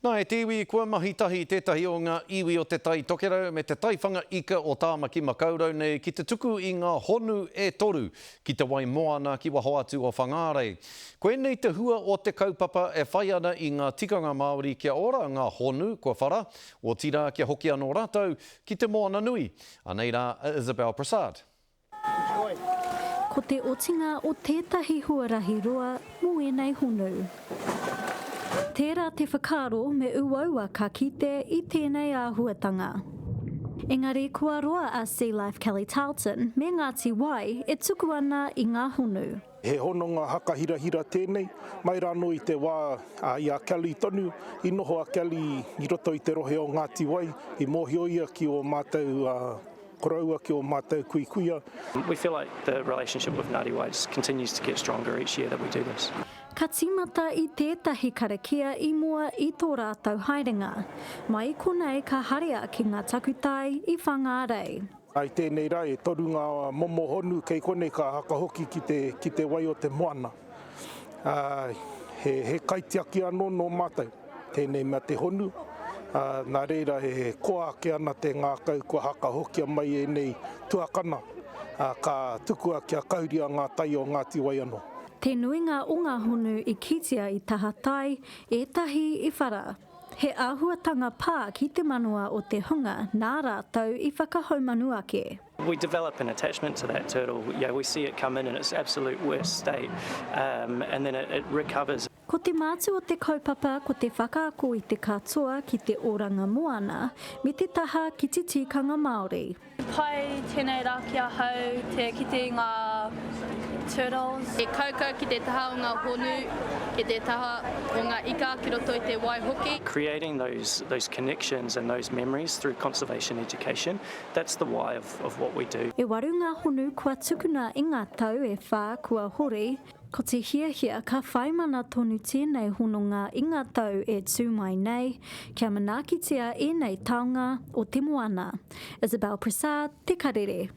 Nā, e te iwi, kua mahi tahi tētahi o ngā iwi o Te Tai Tokerau me te taiwhanga ika o Tāmaki Makaurau nei ki te tuku i ngā honu e toru ki te wai moana ki waho atu o Whangārei. Koinei te hua o te kaupapa e whai ana i ngā tikanga Māori kia ora ngā honu kua whara, otirā kia hoki anō rātou ki te moana nui. Anei rā a Isabel Prasad. Ko te otinga o tētahi huarahi roa mō ēnei honu. Tērā te whakaaro me uaua ka kite i tēnei āhuatanga. Engari kua roa a Sea Life Kelly Tarlton me Ngāti Wai e tuku ana i ngā honu. He hononga hakahirahira tēnei, mai rānō i te wā i a Kelly tonu, i noho a Kelly i roto i te rohe o Ngāti Wai, i mōhio ia ki ō mātou koroua ki ō mātou kuikuia. We feel like the relationship with Ngāti Wai just continues to get stronger each year that we do this. Ka tīmata i tētahi karakia i mua i tō rātou haerenga. Mai i konei ka harea ki ngā takutai i Whangārei. I tēnei rā e toru ngā momo honu kei konei ka hakahoki ki te, ki te wai o te moana. Ā, he, he kaitiaki anō nō mātou, tēnei mea te honu, ā, nā reira e koa ake ana te ngākau kua hakahokia mai ēnei tuakana, ā, ka tukua kia kauria ngā tai o Ngāti Wai anō. Te nuinga o ngā honu i kitea i taha tai, ētahi i whara. He āhuatanga pā ki te manawa o te hunga nā rātou i whakahaumanu ake. We develop an attachment to that turtle, you know, we see it come in in its absolute worst state, um, and then it, it recovers. Ko te mātu o te kaupapa ko te whakaako i te katoa ki te oranga moana me te taha ki te tikanga Māori. Pai tēnei rā ki ahau te kite i ngā turtles. He kaukau ki te taha o ngā honu, ki te taha o ngā ika ki roto i te wai hoki. Creating those those connections and those memories through conservation education, that's the why of of what we do. E waru ngā honu kua tukuna i ngā tau e whā kua hori, Ko te hiahia ka whaimana tonu tēnei hononga i ngā tau e tū mai nei, kia manaakitia ēnei taonga o te moana. Isabelle Prasad, Te Karere.